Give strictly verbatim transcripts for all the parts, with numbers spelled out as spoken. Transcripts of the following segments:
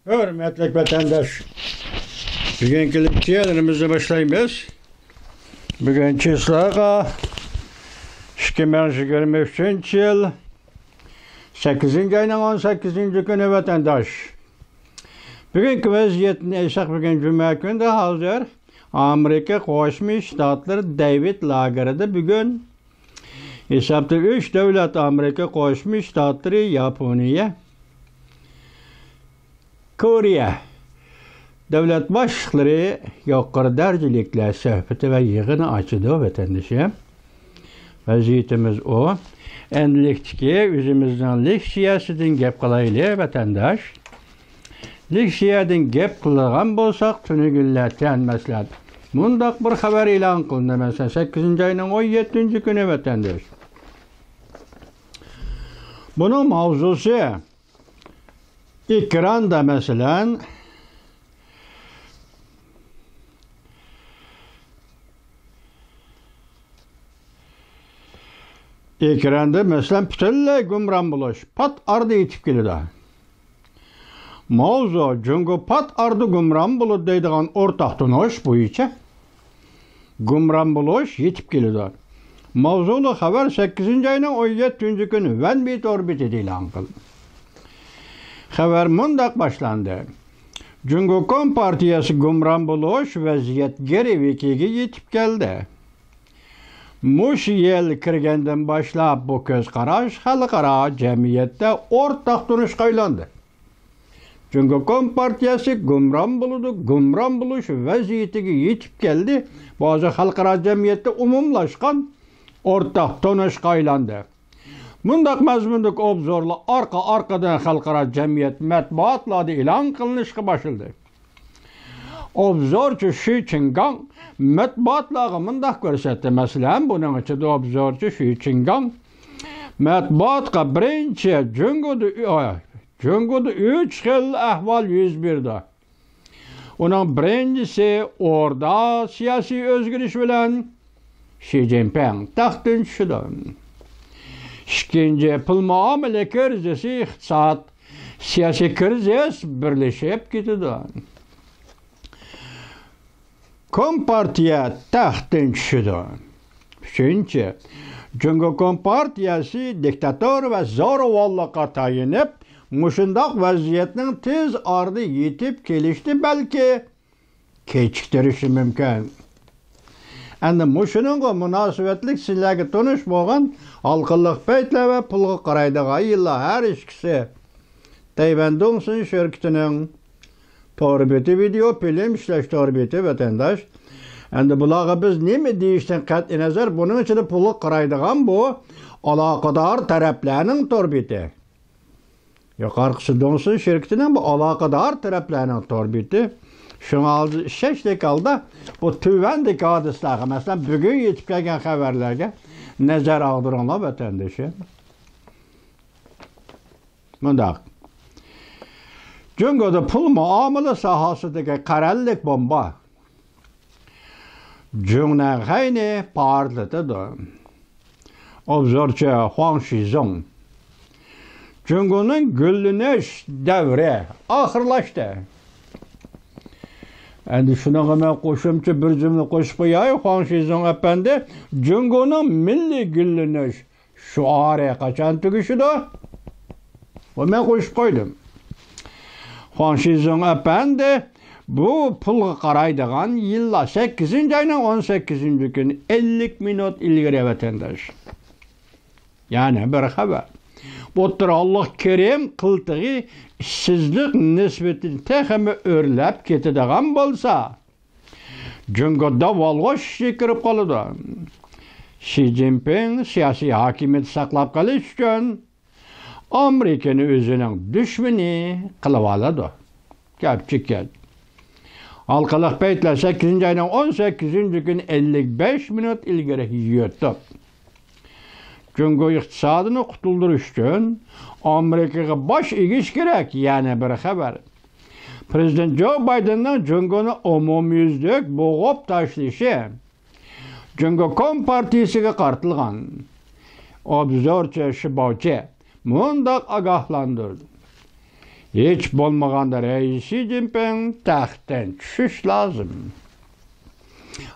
ھۆرمەتلىك ۋەتەنداش، بۈگۈنكى لېكسىيەلىرىمىزنى باشلايمىز. بۈگۈن چىسلاغا ئىككى مىڭ يىگىرمە ئۈچىنچى يىل سەككىزىنچى ئاينىڭ ئون سەككىزىنچى كۈنى ۋەتەنداش. بۈگۈنكى ۋەزىيەتنى ئېيتساق، بۈگۈن جۈمە كۈندە ھازىر ئامېرىكا قوشما شتاتلىرى دېۋىد لاگېردا بۈگۈن ھېسابتا ئۈچ دۆلەت، ئامېرىكا قوشما شتاتلىرى، ياپونىيە، كورېيە دۆلەت باشلىقلىرى يۇقىرى دەرىجىلىكلەر سۆھبىتى ۋە يىغىنى ئاچىدۇ، ۋەتەندىشىم. ۋەزىيىتىمىز ئۇ. ئەمدىلىكتىكى ئۆزىمىزنىڭ لېكسىيەسىدىن گەپ قىلايلى، ۋەتەنداش. لېكسىيەدىن گەپ قىلىدىغان بولساق، تۈنۈگۈنلەتەن مەسىلەن، مۇنداق بىر خەۋەر ئېلان قىلىندى، مەسىلەن، سەككىزىنچى ئاينىڭ ئون يەتتىنچى كۈنى، ۋەتەنداش. بۇنىڭ ماۋزۇسى ئېكراندا، مەسىلەن، ئېكراندا، مەسىلەن، پۈتۈنلەي گۇمران بولۇش پات ئارىدا يېتىپ كېلىدۇ. ماۋزۇ، جۇڭگو پات ئارىدا گۇمران بولىدۇ دەيدىغان ئورتاق تونۇش بويىچە گۇمران بولۇش يېتىپ كېلىدۇ. ماۋزۇلۇق خەۋەر سەككىزىنچى ئاينىڭ ئون يەتتىنچى كۈنى ۋەنبى تور بېتىدە ئېلان قىلدى. خەۋەر مۇنداق باشلاندى: جۇڭگو كومپارتىيەسى گۇمران بولۇش ۋەزىيەت گىرۋىكىگە يېتىپ كەلدى. مۇشۇ يىل كىرگەندىن باشلاپ بۇ كۆز قاراش خەلقئارا جەمئىيەتتە ئورتاق تونۇشقا ئايلاندى. جۇڭگو كومپارتىيەسى گۇمران بولىدۇ، گۇمران بولۇش ۋەزىيىتىگە يېتىپ كەلدى. بۇ ھازىر خەلقئارا جەمئىيەتتە ئومۇملاشقان ئورتاق تونۇشقا ئايلاندى. مۇنداق مەزمۇندىكى ئوبزورلار ئارقا-ئارقىدىن خەلقئارا جەمئىيەت مەتبۇئاتلاردا ئېلان قىلىنىشقا باشلىدى. ئوبزورچى شى چىڭگاڭ مەتبۇئاتلارغا مۇنداق كۆرسەتتى. مەسىلەن، بۇنىڭ ئىچىدە ئوبزورچى شى چىڭگاڭ مەتبۇئاتقا بىرىنچى جۇڭگودا، جۇڭگودا ئۈچ خىل ئەھۋال يۈز بېرىدۇ. ئۇنىڭ بىرىنچىسى ئوردا سىياسىي ئۆزگىرىش بىلەن شى جىنپىڭ تەختتىن چۈشىدۇ. ئىككىنچى، پۇل مۇئامىلە كىرىزىسى، ئىقتىساد، سىياسىي كىرىزىس بىرلىشىپ كېتىدۇ. كومپارتىيە تەختتىن چۈشىدۇ. ئۈچىنچى، جۇڭگو كومپارتىيەسى دىكتاتور ۋە زورىۋانلىققا تايىنىپ، مۇشۇنداق ۋەزىيەتنىڭ تېز ئارىدا يېتىپ كېلىشىنى بەلكى كېچىكتۈرۈشى مۇمكىن. ئەمدى مۇشۇنىڭغا مۇناسىۋەتلىك سىلەرگە تونۇش بولغان ھالقىلىق پەيتلەر ۋە پۇلغا قارايدىغان يىللار ھەر ئىككىسى تەيۋەن دۇڭسىن شىركىتىنىڭ تور بېتى، ۋىدېئو فىلىم ئىشلەش تور بېتى، ۋەتەنداش. ئەمدى بۇلارغا بىز نېمە دېيىشتىن قەتئىينەزەر، بۇنىڭ ئىچىدە پۇلغا قارايدىغان بۇ ئالاقىدار تەرەپلەرنىڭ تور بېتى. يۇقىرىقىسى دۇڭسىن شىركىتىنىڭ بۇ ئالاقىدار تەرەپلەرنىڭ تور بېتى. شۇڭا ھازىر ئىشەنچلىك ھالدا بۇ تۆۋەندىكى ھادىسىلەرگە، مەسىلەن، بۈگۈن يېتىپ كەلگەن خەۋەرلەرگە نەزەر ئاغدۇرۇڭلار، ۋەتەندىشىم. مۇنداق. جۇڭگودا پۇل مۇئامىلە ساھەسىدىكى قەرەللىك بومبا جۇڭنەنخەينى پارتلىتىدۇ. ئوبزورچى خۇاڭ شىزۇڭ. جۇڭگونىڭ گۈللىنىش دەۋرى ئاخىرلاشتى. ئەمدى شۇنىڭغا مەن قوشۇمچە بىر جۈملە قوشۇپ قوياي، خۇاڭ شىزۇڭ ئەپەندى، جۇڭگونىڭ مىللىي گۈللىنىش شوئارى قاچان تۈگىشىدۇ؟ بۇ مەن قوشۇپ قويدۇم. خۇاڭ شىزۇڭ ئەپەندى، بۇ پۇلغا قارايدىغان يىللار، سەككىزىنچى ئاينىڭ ئون سەككىزىنچى كۈنى، ئەللىك مىنۇت ئىلگىرى، ۋەتەنداش. يەنە بىر خەۋەر. ئوتتۇرا ھاللىق كىرىم قىلتىقى ئىشسىزلىق نىسبىتىنى تېخىمۇ ئۆرلەپ كېتىدىغان بولسا، جۇڭگو داۋالغۇش ئىچىگە كىرىپ قالىدۇ. شى جىنپىڭ سىياسىي ھاكىمىيەت ساقلاپ قېلىش ئۈچۈن ئامېرىكىنى ئۆزىنىڭ دۈشمىنى قىلىۋالىدۇ. گەپ چىققان. ھالقىلىق پەيتلەر سەككىزىنچى ئاينىڭ ئون سەككىزىنچى كۈنى ئەللىك بەش مىنۇت ئىلگىرى يۈتۈپ، جۇڭگو ئىقتىسادىنى قۇتۇلدۇرۇش ئۈچۈن ئامېرىكىغا باش ئېگىش كېرەك. يەنە بىر خەۋەر. پرېزىدېنت جو بايدېننىڭ جۇڭگونى ئومۇميۈزلۈك بوغۇپ تاشلىشى جۇڭگو كومپارتىيىسىگە قارىتىلغان. ئوبزورچى شىباۋچى مۇنداق ئاگاھلاندۇردى: ھېچ بولمىغاندا رەئىس شى جىنپىڭ تەختتىن چۈشۈش لازىم.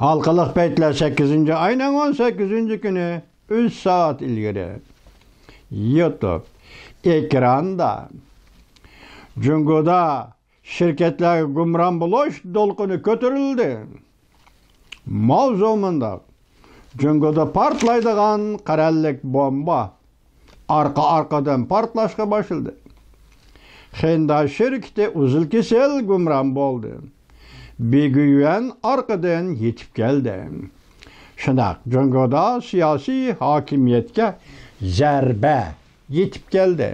ھالقىلىق پەيتلەر سەككىزىنچى ئاينىڭ ئون سەككىزىنچى كۈنى ئۈچ سائەت ئىلگىرى. يۇتۇب ئېكراندا جۇڭگودا شىركەتلەرگە گۇمران بولۇش دولقۇنى كۆتۈرۈلدى. ماۋزۇ مۇنداق: جۇڭگودا پارتلايدىغان قەرەللىك بومبا ئارقا-ئارقىدىن پارتلاشقا باشلىدى. خېنداي شىركىتى ئۈزۈل-كېسىل گۇمران بولدى. بىگۈيۈەن ئارقىدىن يېتىپ كەلدى. شۇنداق، جۇڭگودا سىياسىي ھاكىمىيەتكە زەربە يېتىپ كەلدى.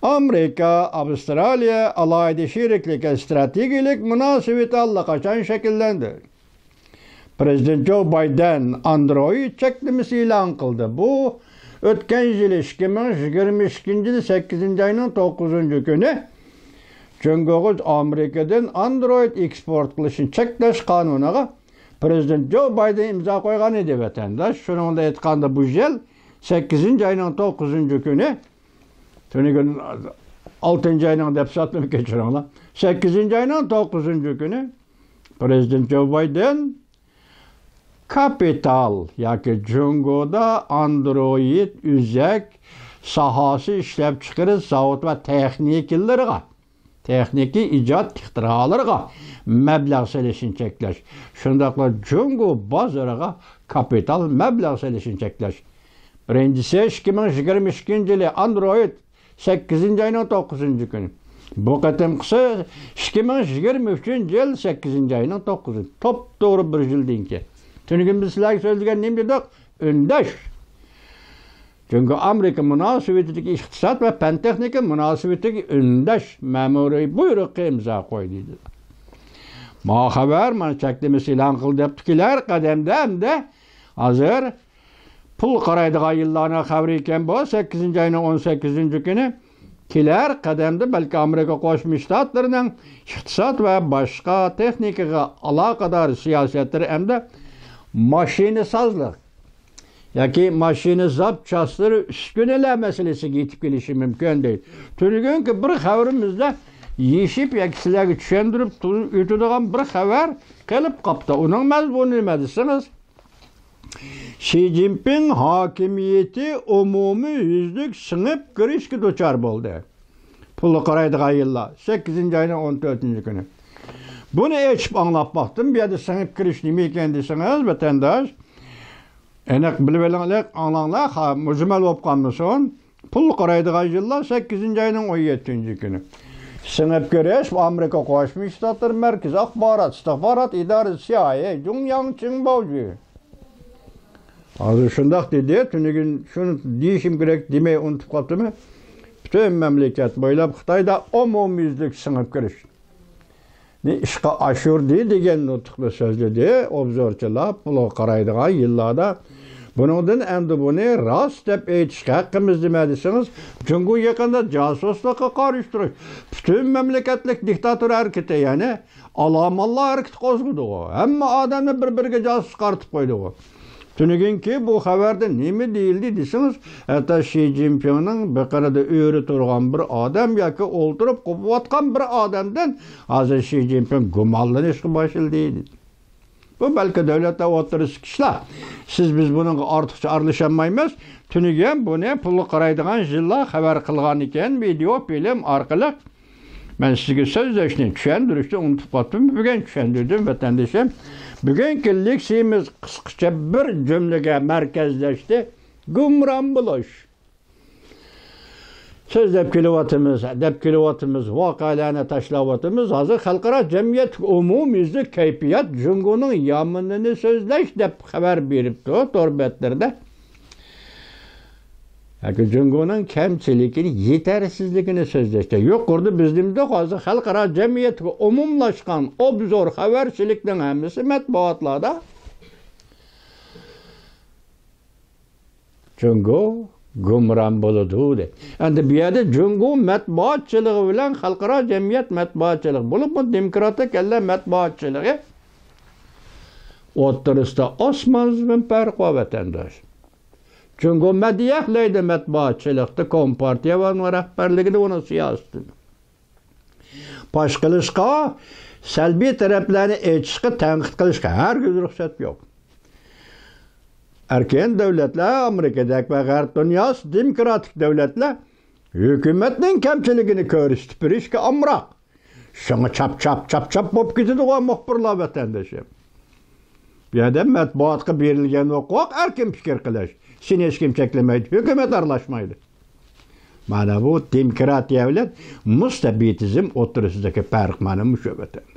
ئامېرىكا، ئاۋسترالىيە ئالاھىدە شېرىكلىكى ستراتېگىيەلىك مۇناسىۋىتى ئاللىقاچان شەكىللەندى. پىرېزىدېنت جو بايدېن ئاندرويد چەكلىمىسى ئېلان قىلدى. بۇ ئۆتكەن يىلى، ئىككى مىڭ يىگىرمە ئىككىنچى يىلى سەككىزىنچى ئاينىڭ توققۇزىنچى كۈنى جۇڭگوغا ئامېرىكىدىن ئاندرويد ئېكسپورت قىلىشنى چەكلەش قانۇنىغا پىرېزىدېنت جو بايدېن ئىمزا قويغان ئىدى، ۋەتەنداش. شۇنىڭدا ئېيتقاندا، بۇ يىل سەككىزىنچى ئاينىڭ توققۇزىنچى كۈنى، تۈنۈگۈن ئالتىنچى ئاينىڭ دەپ ساتتىم، كەچۈرۈڭلار. سەككىزىنچى ئاينىڭ توققۇزىنچى كۈنى پىرېزىدېنت جو بايدېن كاپىتال ياكى جۇڭگودا ئاندرويد ئۆزەك ساھەسى ئىشلەپچىقىرىش زاۋۇت ۋە تېخنىكىلىرىغا، تېخنىكىي ئىجاد ئىختىرالىرىغا مەبلەغ سېلىشنى چەكلەش، شۇنداقلا جۇڭگو بازىرىغا كاپىتال مەبلەغ سېلىشنى چەكلەش. بىرىنچىسى، ئىككى مىڭ يىگىرمە ئىككىنچى يىلى ئاندرويد سەككىزىنچى ئاينىڭ توققۇزىنچى كۈنى. بۇ قېتىمقىسى ئىككى مىڭ يىگىرمە ئۈچىنچى يىل سەككىزىنچى ئاينىڭ توققۇزىنچى، توپتوغرا بىر يىلدىن كېيىن. تۈنۈگۈن بىز سىلەرگە سۆزلىگەن نېمە دېدۇق؟ ئۈندەش. جۇڭگو ئامېرىكا مۇناسىۋىتىدىكى ئىقتىساد ۋە پەن تېخنىكا مۇناسىۋىتىدىكى ئۈندەش مەمۇرىي بۇيرۇقى ئىمزا قويدى دېدى. ما خەۋەر، مانا چەكلىمىسى ئېلان قىلدى دەپتۇ. كېلەر قەدەمدە ئەمدى ھازىر پۇل قارايدىغان يىللارنىڭ خەۋىرى ئىكەن بۇ، سەككىزىنچى ئاينىڭ ئون سەككىزىنچى كۈنى. كېلەر قەدەمدە بەلكى ئامېرىكا قوشما شتاتلىرىنىڭ ئىقتىساد ۋە باشقا تېخنىكىغا ئالاقىدار سىياسەتلىرى ئەمدى ماشىنىسازلىق ياكى ماشىنا زاپچاسلىرى، ئۈسكۈنىلەر مەسىلىسىگە يېتىپ كېلىشى مۇمكىن دەيدۇ. تۈنۈگۈنكى بىر خەۋىرىمىزدە يېشىپ ياكى سىلەرگە چۈشەندۈرۈپ تۇ-، ئۆتىدىغان بىر خەۋەر قېلىپ قاپتۇ. ئۇنىڭ مەزمۇنى نېمە دېسىڭىز، شى جىنپىڭ ھاكىمىيىتى ئومۇميۈزلۈك سىڭىپ كىرىشكە دۇچار بولدى. پۇلغا قارايدىغان يىللار، سەككىزىنچى ئاينىڭ ئون تۆتىنچى كۈنى. بۇنى ئېچىپ ئاڭلاپ باقتىم. بۇ يەردە سىڭىپ كىرىش نېمە ئىكەن دېسىڭىز، ۋەتەنداش، ئېنىق بىلىۋېلىڭلار، ئاڭلاڭلار، خا-، مۇجمەل بولۇپ قالمىسۇن. پۇلغا قارايدىغان يىللار، سەككىزىنچى ئاينىڭ ئون يەتتىنچى كۈنى. سىڭىپ كىرىش، ئامېرىكا قوشما شتاتلىرى مەركىزىي ئاخبارات ئىستىخبارات ئىدارىسى، سىئايئېي، جۇڭياڭ چىڭباۋجۈ. ھازىر شۇنداق دېدى، تۈنۈگۈن شۇنى دېيىشىم كېرەك، دېمەي ئۇنتۇپ قاپتىمەن. پۈتۈن مەملىكەت بويلاپ خىتايدا ئومۇميۈزلۈك سىڭىپ كىرىش نى ئىشقا ئاشۇردى دېگەن نۇتۇقنى سۆزلىدى ئوبزورچىلار. پۇلغا قارايدىغان يىللاردا بۇنىڭدىن ئەمدى بۇنى راست دەپ ئېيتىشقا ھەققىمىز نېمە دېسىڭىز، جۇڭگو يېقىندا جاسۇسلۇققا قارشى تۇرۇش، پۈتۈن مەملىكەتلىك دىكتاتور ھەرىكىتى، يەنى ئالامانلار ھەرىكىتى قوزغىدىغۇ، ھەممە ئادەمنى بىر-بىرىگە جاسۇس قارىتىپ قويدىغۇ. تۈنۈگۈنكى بۇ خەۋەردە نېمە دېيىلدى دېسىڭىز، ھەتتا شى جىنپىڭنىڭ بېقىنىدا ئۆرە تۇرغان بىر ئادەم ياكى ئولتۇرۇپ قوپۇۋاتقان بىر ئادەمدىن ھازىر شى جىنپىڭ گۇمانلىنىشقا باشلىدى. بۇ بەلكى دۆلەتلەر ئوتتۇرىسىدىكى ئىشلار. سىز، بىز بۇنىڭغا ئارتۇقچە ئارىلىشالمايمىز. تۈنۈگۈن بۇنى پۇلغا قارايدىغان يىللار خەۋەر قىلغان ئىكەن، ۋىدېئو، فىلىم ئارقىلىق. مەن سىزگە سۆزلەشنى، چۈشەندۈرۈشنى ئۇنتۇپ قاپتىممۇ؟ بۈگۈن چۈشەندۈردۈم، ۋەتەندىشىم. بۈگۈنكى لېكسىيىمىز قىسقىچە بىر جۈملىگە مەركەزلەشتى. گۇمران بولۇش. سۆزلەپ كېلىۋاتىمىز، دەپ كېلىۋاتىمىز، ۋەقەلەرنى تاشلاۋاتىمىز. ھازىر خەلقئارا جەمئىيەتتىكى ئومۇميۈزلۈك كەيپىيات جۇڭگونىڭ يامىنىنى سۆزلەش دەپ خەۋەر بېرىپتۇ تور بەتلىرىدە. ياكى جۇڭگونىڭ كەمچىلىكىنى، يېتەرسىزلىكىنى سۆزلەشتە. يۇقىرىدا بىز نېمە دېدۇق؟ ھازىر خەلقئارا جەمئىيەتكە ئومۇملاشقان ئوبزور خەۋەرچىلىكنىڭ ھەممىسى مەتبۇئاتلاردا جۇڭگو گۇمران بولىدۇ دەيدۇ. ئەمدى بۇ يەردە جۇڭگو مەتبۇئاتچىلىقى بىلەن خەلقئارا جەمئىيەت مەتبۇئاتچىلىقى، بولۇپمۇ دېموكراتىك ئەللەر مەتبۇئاتچىلىقى ئوتتۇرىسىدا ئاسمان زېمىن پەرق بار، ۋەتەنداش. جۇڭگو مەدھىيەلەيدۇ مەتبۇئاتچىلىقتا كومپارتىيە ۋە ئۇنىڭ رەھبەرلىكىدە ئۇنىڭ سىياسىتىنى پاش قىلىشقا، سەلبىي تەرەپلەرنى ئېچىشقا، تەنقىد قىلىشقا ھەرگىز رۇخسەت يوق. ئەركىن دۆلەتلەر، ئامېرىكىدەك ۋە غەرب دۇنياسى دېموكراتىك دۆلەتلەر ھۆكۈمەتنىڭ كەمچىلىكىنى كۆرسىتىپ بېرىشكە ئامراق. شۇڭا چاپ، چاپ، چاپ، چاپ بولۇپ كېتىدىغۇ مۇخبىرلار، ۋەتەندىشىم. بۇ يەردە مەتبۇئاتقا بېرىلگەن ھوقۇق ئەركىن پىكىر قىلىش. سېنى ھېچكىم چەكلىمەيدۇ، ھۆكۈمەت ئارىلاشمايدۇ. مانا بۇ دېموكراتىيە بىلەن مۇستەبىتىزم ئوتتۇرىسىدىكى پەرق مانا مۇشۇ، ۋەتەن.